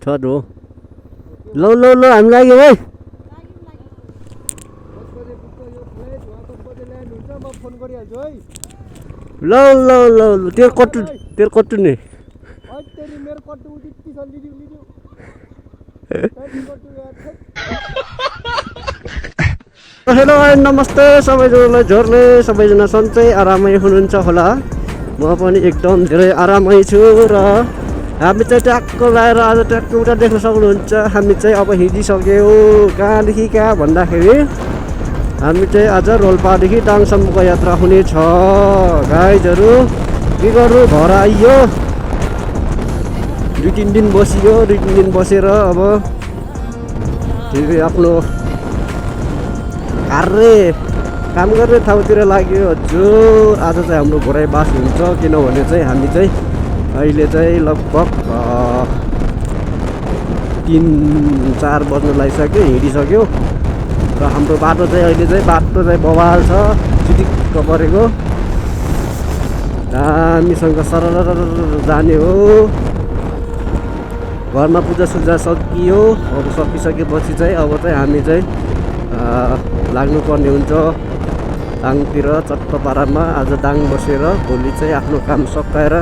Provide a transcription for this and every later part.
छट हो लौ लौ लौ हामी लाग्यो है लौ लौ लौ तेरो कट्टु नि हेलो नमस्ते सबैजनालाई झोर्ले सबैजना सन्चै आरामै हुनुहुन्छ होला म पनि एकदम धेरै आरामै छु र हामी चाहिँ ट्याक्क लगाएर आज ट्याक्क उता देख्न सक्नुहुन्छ हामी चाहिँ अब हिँडिसक्यौँ कहाँदेखि कहाँ भन्दाखेरि हामी चाहिँ आज रोल्पादेखि दाङसम्मको यात्रा हुनेछ गाइजहरू के गर्नु घर आइयो 2-3 दिन बसियो 2-3 दिन बसेर अब फेरि आफ्नो काम गर्ने ठाउँतिर लाग्यो हजुर आज चाहिँ हाम्रो घोराइ बास हुन्छ किनभने चाहिँ हामी चाहिँ अहिले चाहिँ लगभग 3-4 बज्न लागिसक्यो हिँडिसक्यो र हाम्रो बाटो चाहिँ अहिले चाहिँ बवाल छ चिटिक्क परेको हामीसँग सरर जाने हो घरमा पूजा सकियो अब सकिसकेपछि चाहिँ अब चाहिँ हामी चाहिँ लाग्नुपर्ने हुन्छ दाङतिर चट्टपारामा आज दाङ बसेर भोलि चाहिँ आफ्नो काम सकाएर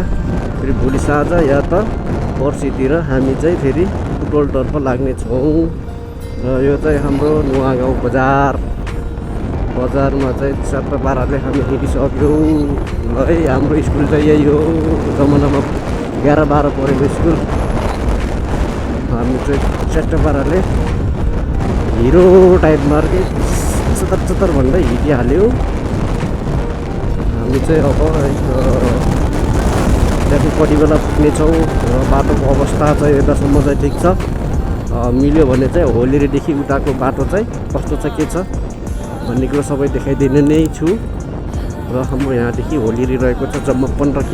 फेरि भोलि साँझ या त पर्सितिर हामी चाहिँ फेरि पुटोलतर्फ लाग्नेछौँ र यो चाहिँ हाम्रो नुवागाउँ बजारमा चाहिँ चट्टपाराले हामी हिँडिसक्यौँ है हाम्रो स्कुल चाहिँ यही हो जमानामा 11-12 परेको स्कुल हामी चाहिँ चट्टपाराले हिरो टाइपमा चतर भन्दै हिँडिहाल्यो हामी चाहिँ अब त्यहाँदेखि कति बेला पुग्नेछौँ र बाटोको अवस्था चाहिँ यतासम्म चाहिँ ठिक छ मिल्यो भने चाहिँ होलिरीदेखि उताको बाटो चाहिँ कस्तो छ के छ भन्ने कुरो सबै देखाइदिने नै छु र हाम्रो यहाँदेखि होलिरी रहेको छ जम्मा 15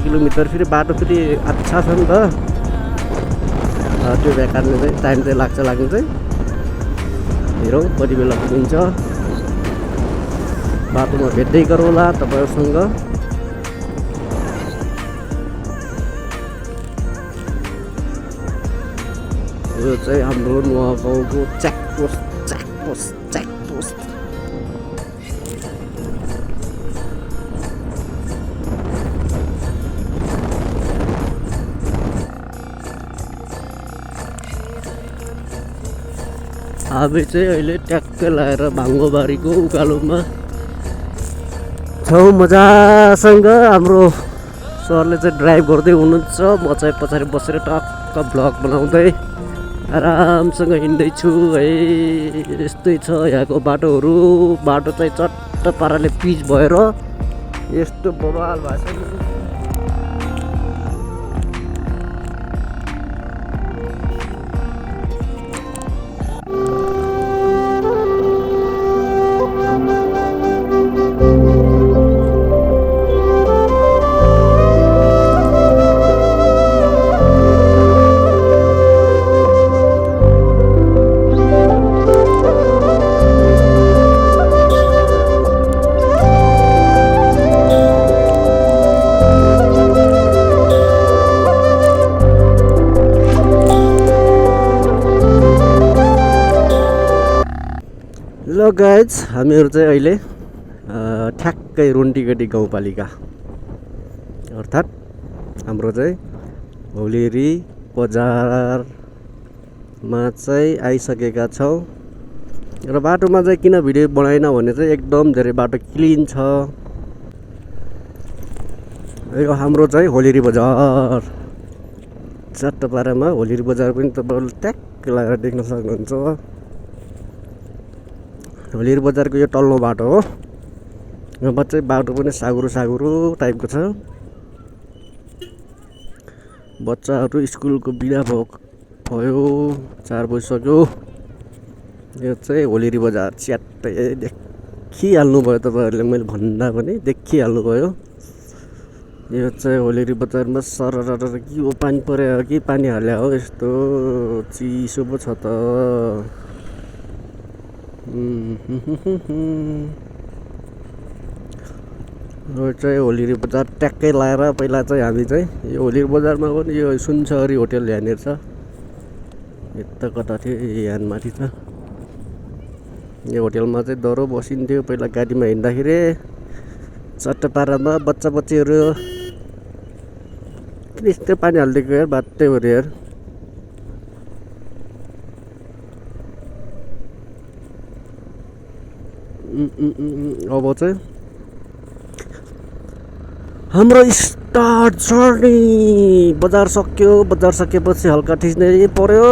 किलोमिटर फेरि बाटो फेरि अच्छा छ नि त त्यो कारणले चाहिँ टाइम चाहिँ लाग्नु चाहिँ हेरौँ कति बेला पुगिन्छ बाटोमा भेट्दै गरौँला तपाईँहरूसँग यो चाहिँ हाम्रो नुवागाउँको चेकपोस्ट हामी चाहिँ अहिले ट्याक्क लगाएर भाङ्गोबारीको उकालोमा छौँ मजासँग हाम्रो सरले चाहिँ ड्राइभ गर्दै हुनुहुन्छ म चाहिँ पछाडि बसेर टक्क भ्लग बनाउँदै आरामसँग हिँड्दैछु है यस्तै छ यहाँको बाटो चाहिँ चट्ट पाराले पिच भएर यस्तो बवाल भएको छ हेलो गाइज हामीहरू चाहिँ अहिले ठ्याक्कै रुन्टीगढी गाउँपालिका अर्थात् हाम्रो चाहिँ होलिरी बजारमा चाहिँ आइसकेका छौँ र बाटोमा चाहिँ किन भिडियो बनाएन भने चाहिँ एकदम धेरै बाटो क्लिन छ यो हाम्रो चाहिँ होलिरी बजार चट्टपारामा होलिरी बजार पनि तपाईँहरूले ट्याक्क लगाएर देख्न सक्नुहुन्छ होलिरी बजारको यो तल्लो बाटो हो यहाँ चाहिँ बाटो पनि सागुरो टाइपको छ बच्चाहरू स्कुलको बिदा भयो 4 बजिसक्यो यो चाहिँ होलिरी बजार च्याट्टै देखिहाल्नु भयो तपाईँहरूले मैले भन्दा पनि देखिहाल्नुभयो यो चाहिँ होलिरी बजारमा सरर के हो पानी पर्यो कि पानी हाल्यो हो यस्तो चिसो पो छ त यो चाहिँ होलिरी बजार ट्याक्कै लाएर पहिला चाहिँ हामी चाहिँ यो होलिरी बजारमा पनि यो सुनसरी होटेल यहाँनिर छ। यता कता थियो यहाँ माथि छ। यो होटेलमा चाहिँ डह्रो बसिन्थ्यो पहिला गाडीमा हिँड्दाखेरि। चट्टपारामा बच्चा बच्चीहरू किन यस्तो पानी हालिदिएको यार बाटै भएर यार। अब चाहिँ हाम्रो स्टार्ट जर्नी। बजार सक्यो। बजार सकेपछि हल्का ठिच्नै पर्यो।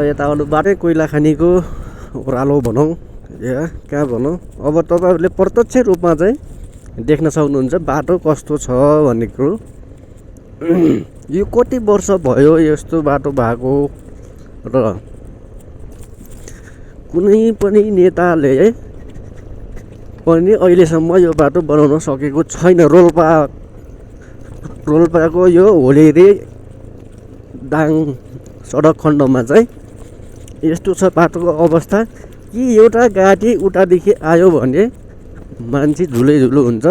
यता अरू बाटै कोइला खानीको ओह्रालो भनौँ या कहाँ भनौँ। अब तपाईँहरूले प्रत्यक्ष रूपमा चाहिँ देख्न सक्नुहुन्छ बाटो कस्तो छ भन्ने कुरो। यो कति वर्ष भयो यस्तो बाटो भएको र कुनै पनि नेताले पनि अहिलेसम्म यो बाटो बनाउन सकेको छैन। रोल्पाको यो होलेरी दाङ सडक खण्डमा चाहिँ यस्तो छ बाटोको अवस्था कि एउटा गाडी उतादेखि आयो भने मान्छे झुलै हुन्छ।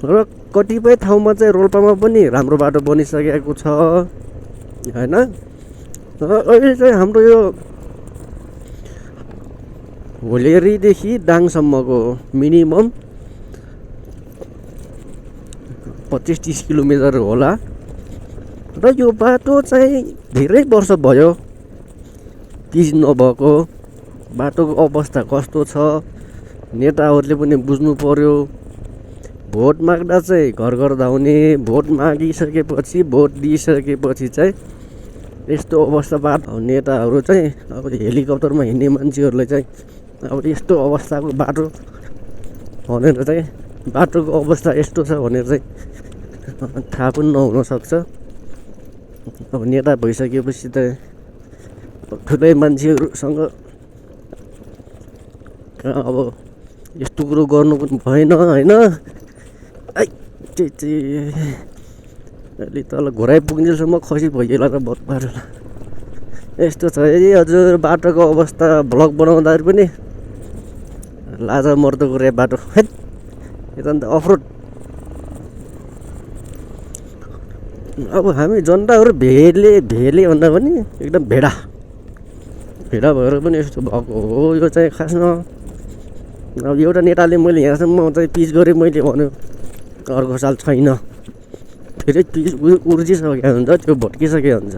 र कतिपय ठाउँमा चाहिँ रोल्पामा पनि राम्रो बाटो बनिसकेको छ हैन। र अहिले चाहिँ हाम्रो यो होलेरीदेखि दाङसम्मको मिनिमम 25-30 किलोमिटर होला। र यो बाटो चाहिँ धेरै वर्ष भयो पिच नभएको। बाटोको अवस्था कस्तो छ नेताहरूले पनि बुझ्नु पर्यो। भोट माग्दा चाहिँ घर घर धाउने, भोट मागिसकेपछि भोट दिइसकेपछि चाहिँ यस्तो अवस्था बाटो। नेताहरू चाहिँ अब हेलिकप्टरमा हिँड्ने मान्छेहरूले चाहिँ अब यस्तो अवस्थाको बाटो भनेर चाहिँ बाटोको अवस्था यस्तो छ भनेर चाहिँ थाहा पनि नहुन सक्छ। अब नेता भइसकेपछि त ठुलै मान्छेहरूसँग अब यस्तो कुरो गर्नु पनि भएन हैन। अलि तल घोराइ पुग्नेसम्म खसी भइएला र बत पारेर यस्तो छ। हजुर बाटोको अवस्था भ्लग बनाउँदाखेरि पनि लाजा मर्दोको रे बाटो है। यो त अन्त अफरोड। अब हामी जनताहरू भेले भन्दा पनि एकदम भेडा भएर पनि यस्तो भएको हो। यो चाहिँ खासमा अब एउटा नेताले मैले यहाँसम्म चाहिँ पिच गरेँ मैले भन्यो अर्को साल छैन। फेरि पिच उर्जिसकेको हुन्छ त्यो भट्किसकेको हुन्छ।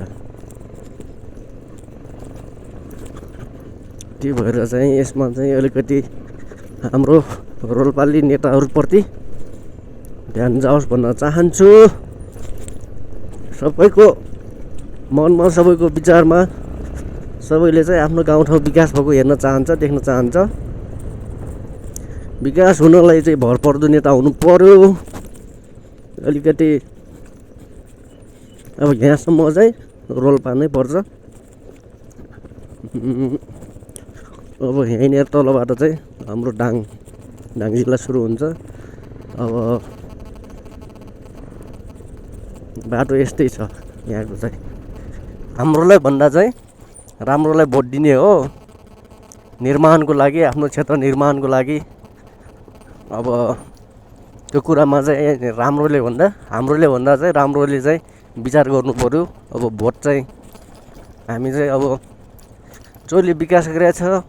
त्यो भएर चाहिँ यसमा चाहिँ अलिकति हाम्रो रोल्पाली नेताहरूप्रति ध्यान जाओस् भन्न चाहन्छु। सबैको मनमा सबैको विचारमा सबैले चाहिँ आफ्नो गाउँठाउँ विकास भएको हेर्न चाहन्छ, देख्न चाहन्छ। विकास हुनलाई चाहिँ भरपर्दो नेता हुनु पर्यो। अलिकति अब यहाँसम्म चाहिँ रोल्पा नै पर्छ। अब यहीँनिर तलबाट चाहिँ हाम्रो डाङ जिल्ला सुरु हुन्छ। अब बाटो यस्तै छ यहाँको चाहिँ। हाम्रोलाई भन्दा चाहिँ राम्रोलाई भोट दिने हो निर्माणको लागि, आफ्नो क्षेत्र निर्माणको लागि। अब त्यो कुरामा चाहिँ हाम्रोले भन्दा चाहिँ राम्रोले चाहिँ विचार गर्नु पर्यो। अब भोट चाहिँ हामी चाहिँ अब जसले विकास गरेको छ,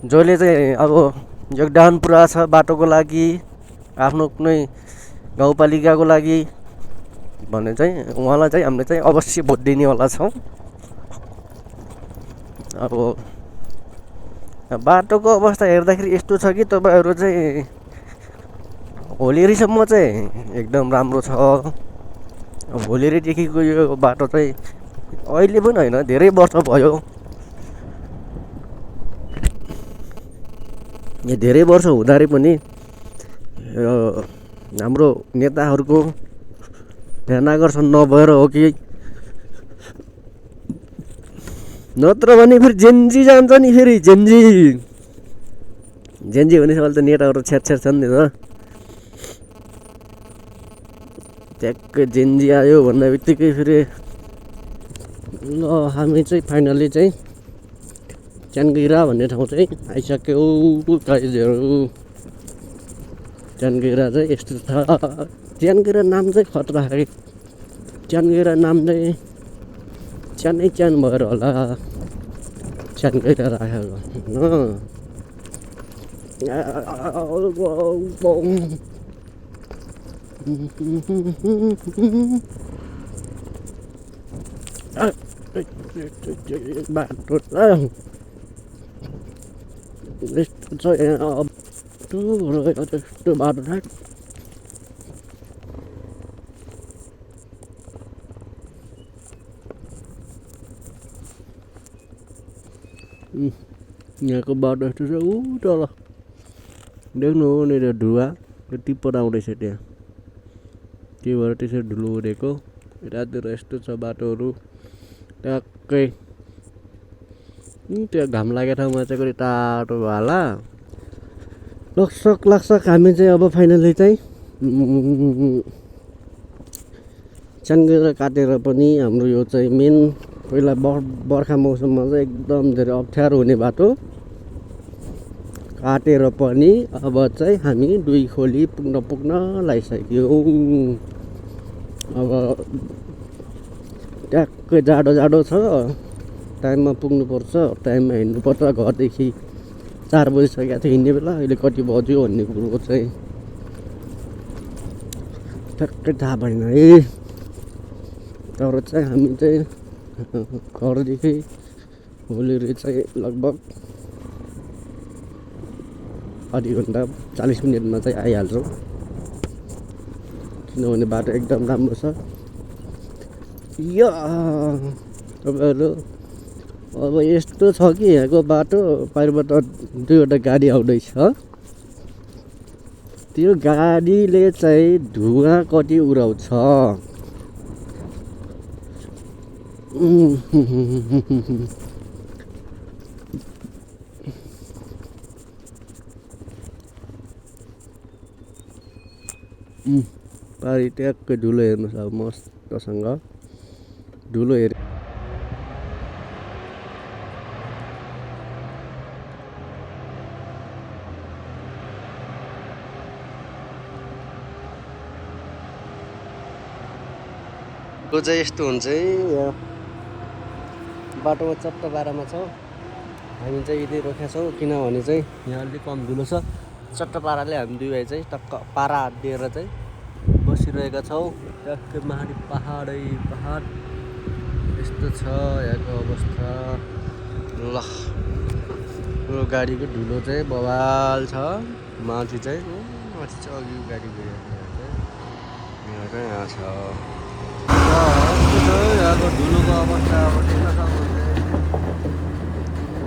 जसले चाहिँ अब योगदान पुरा छ बाटोको लागि, आफ्नो कुनै गाउँपालिकाको लागि भने चाहिँ उहाँलाई चाहिँ हामीले चाहिँ अवश्य भोट दिनेवाला छौँ। अब बाटोको अवस्था हेर्दाखेरि यस्तो छ कि तपाईँहरू चाहिँ होलेरीसम्म चाहिँ एकदम राम्रो छ। होलेरीदेखिको यो बाटो चाहिँ अहिले पनि होइन धेरै वर्ष भयो। यो धेरै वर्ष हुँदाखेरि पनि हाम्रो नेताहरूको ध्यान आकर्षण नभएर हो कि नत्र भने फेरि जेन्जी जान्छ नि। फेरि जेन्जी भनेपछि अहिले त नेताहरू छेर छन् नि त। ट्याक्कै जेन्जी आयो भन्ने बित्तिकै फेरि ल हामी चाहिँ फाइनली चाहिँ च्यानगैरा भन्ने ठाउँ चाहिँ आइसक्यो गाइजहरू। च्यानगैरा चाहिँ यस्तो छ। च्यानगैरा नाम चाहिँ खतरा है। च्यानगैरा नाम चाहिँ च्यानै च्यान भएर होला च्यानगैरा राखेको बाटो यस्तो छ यहाँ त्यस्तो बाटो छ। यहाँको बाटो यस्तो छ। ऊ तल देख्नु हो यहाँनिर धुवा त्यो टिप्पर आउँदैछ त्यहाँ, त्यही भएर त्यसरी धुलो उडेको। यतातिर यस्तो छ बाटोहरू ट्याक्कै। त्यो घाम लागेको ठाउँमा चाहिँ कति टाढो होला लाग्छ। हामी चाहिँ अब फाइनली चाहिँ च्यानगैरा काटेर पनि हाम्रो यो चाहिँ मेन पहिला बर्खा मौसममा चाहिँ एकदम धेरै अप्ठ्यारो हुने बाटो काटेर पनि अब चाहिँ हामी दुई खोली पुग्न लागिसक्यौँ। अब ट्याक्कै जाडो छ, टाइममा पुग्नुपर्छ, टाइममा हिँड्नुपर्छ। घरदेखि 4 बजिसकेको थियो हिँड्ने बेला, अहिले कति बज्यो भन्ने कुरो चाहिँ ट्याक्कै थाहा भएन है। तर चाहिँ हामी चाहिँ घरदेखि भोलि चाहिँ लगभग आधी घन्टा 40 मिनटमा चाहिँ आइहाल्छौँ, किनभने बाटो एकदम राम्रो छ। यो तपाईँहरू अब यस्तो छ कि यहाँको बाटो बाहिरबाट 2वटा गाडी आउँदैछ। त्यो गाडीले चाहिँ धुवा कति उडाउँछ। पारि ट्याक्कै धुलो हेर्नुहोस् अब मस्तसँग धुलो हेर। यो चाहिँ यस्तो हुन्छ है, यहाँ बाटोमा चट्ट पारामा छौँ हामी चाहिँ। यदि रोकेका छौँ किनभने चाहिँ यहाँ अलिक कम धुलो छ। चट्ट पाराले हामी दुई भाइ चाहिँ टक्क पारा दिएर चाहिँ बसिरहेका छौँ। ट्याक्कै माथि पहाड यस्तो छ यहाँको अवस्था। ल यो गाडीको धुलो चाहिँ बवाल छ। माथि चाहिँ अघि गाडी गयो यहाँ छ। यहाँको धुलोको अवस्था अब देख्न सक्नुहुन्छ।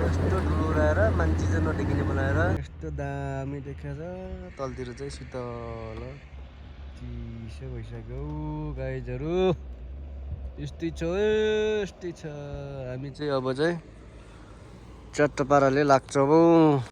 यस्तो धुलो उडाएर मान्छे चाहिँ नदेखिने बनाएर यस्तो दामी देखेको छ। तलतिर चाहिँ शीतल चिसो भइसक्यो गाइजहरू। यस्तै छ हामी चाहिँ अब चाहिँ चट्ट पाराले लाग्छौँ।